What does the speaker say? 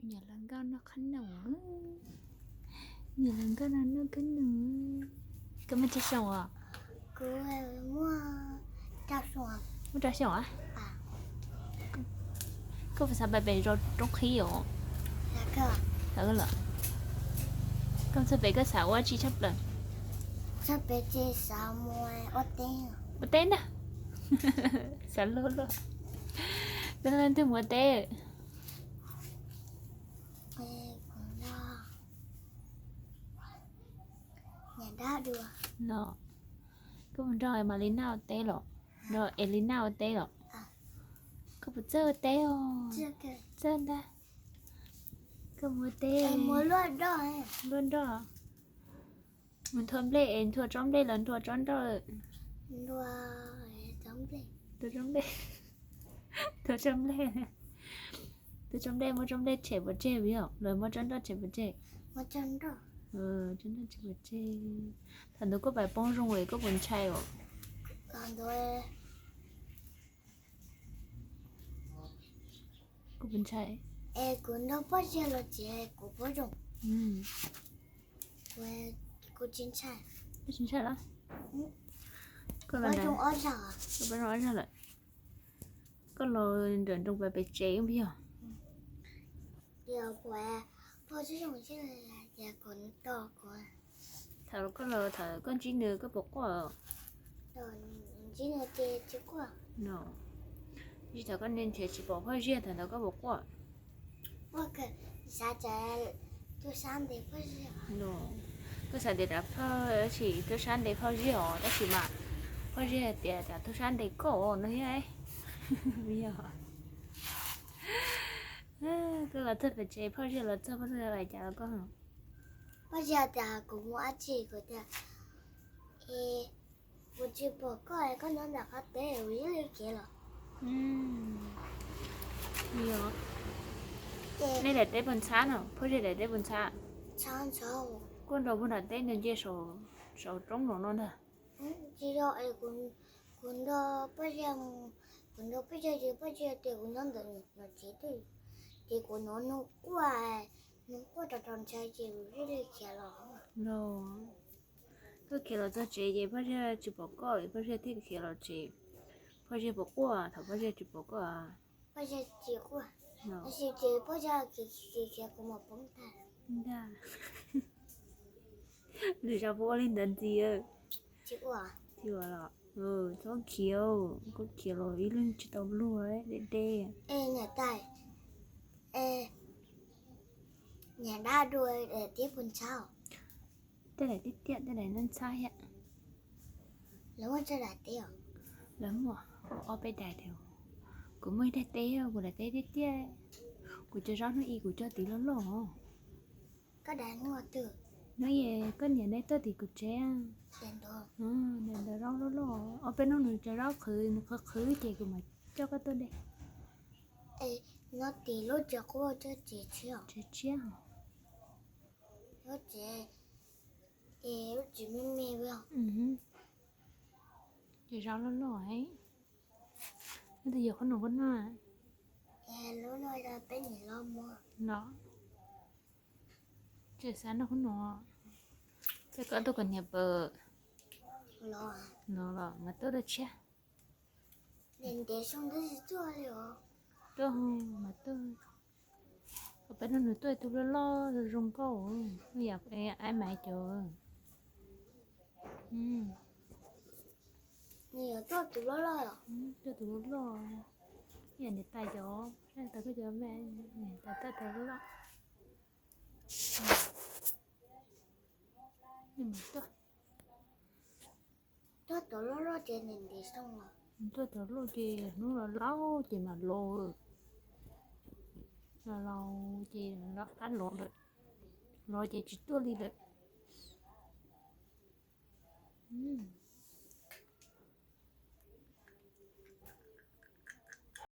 Nyuam hluas nkauj noj qhob noom, nyuam hluas nkauj no noj qhob noom. Koj muaj tsawg xyoo os? Kuv muaj rau xyoo. Muaj rau xyoo a? Koj puas xav pais pem zos roob qhib os? Koj txog pem koj xav ua tsi tshaj plaws? Txog pem ces xav mus ua teb. Ua teb ntag. Xav luag luag. Koj leej twg mus ua teb? Niam dab dua. No, koj mus nrog Malina ua teb los? Nrog Elina ua teb los? Koj puas txawj ua teb os? Txawj ntag. Koj mus ua teb. Luaj nroj. Mus nthua nplej es nthua tsob nplej los nthua tsob nroj? Nthua tsob nplej. Nthua tsob nplej. Nthua tsob nplej, muab tsob nplej tshem pov tseg yog los muab tsob nroj tshem pov tseg? Tsob nroj tshem pov tseg. Thaum ntawd koj pais poob zoo es koj puas ntshai os? Koj puas ntshai? Es kuv nrog Paj Ziag los tsev kuv poob zoo. Kuv tsis ntshai. Tsis ntshai los? Koj los, poob zoo ob zaug lawm. Koj los nram nroos pem pem tsev ub yog? Thaum koj los, thaum koj ntsib nws koj puas quaj? Tsis, thaum koj nrhiav tsis pom Paj Ziag thaum ntawd koj puas quaj? Koj xav tias rov phaj tsis tuaj sab ntes Paj Ziag os, tab sis mas Paj Ziag hais tias rov tuaj sab ntes koj no thiab. Yog koj los txog pem tsev Paj Ziag los txog Paj Ziag hais cas rau koj? Paj Ziag tias kuv mus dab tsi kuv tias kuv tsis pom koj, koj nyob ntawm qab teb kuv ib leeg khiav los. Nej daim teb puas ntxhab no? Paj Ziag daim teb puas ntxhab? Kuaj nrog puag nram teb nws nce saum roob los no ntag. Tsis yog, kuv nrog Paj Ziag, kuv nrog Paj Ziag ces Paj Ziag tias kuv nyob ntawm nws tsev twg, ces kuv hnov nws quaj, nws quaj rau rau ntshai ces kuv thiaj li khiav los. Koj khiav los txog tsev ces Paj Ziag tsis pom koj, Paj Ziag thiaj khiav los tsev. Paj Ziag puas quaj thaum Paj Ziag tsis pom koj? Paj Ziag tsis quaj, tab sis ces Paj Ziag khiav khiav kuv mam poob tag. Ntag. Lwm zaus puas ua li ntawd ntxiv? Tsis ua los? Txhob khiav, koj khiav los ib leeg tsis tau luag deb deb. Niam tais, niam dab dua daim teb puas ntxhab? Tej daim tiaj tiaj, tej daim ntxhab thiab. Lawv muaj tsawg daim teb? Lawv muaj ob peb daim thiab. Kuv muaj ib daim teb, kuv daim teb tiaj tiaj. Kuv cog zaub hnub ib kuv cog tim loj loj. Koj daim hnub twg? Hnub ib koj niam neb tuaj tim kuv tsev. Daim ntawd zaub loj loj, ob peb hnub nws cog zaub qhwv, nws qhwv qhwv ces kuv mam coj koj tuaj de. Nyob tim lub tsev quaj tsev tshiab. Tsev tshiab. Lub tsev, lub tsev me me. Ces zaub loj loj heev. Leej twg yuav qhob noom koj noj? Lub no yog peb niam hlob muab. Los, tseem xav noj qhob noom. Ces koj tuaj kom niam pw. Los, los mas tuaj tuaj tshiab. Tuaj mas tuaj. Peb hnub nws tuaj tus loj loj zoo zoo nkauj, yam aib maiv cov. Nws yuav tuaj tus loj loj. Tuaj tus loj loj, yam niam tais cov, niam tais koj cov me, niam tais tuaj tus loj loj. Tuaj tus loj loj ces nws ntev xyoo os. Tuaj tus loj ces hnub los laus ces mam los. Los laus ces los qab los lawm. Los ces tsis tuaj li lawm.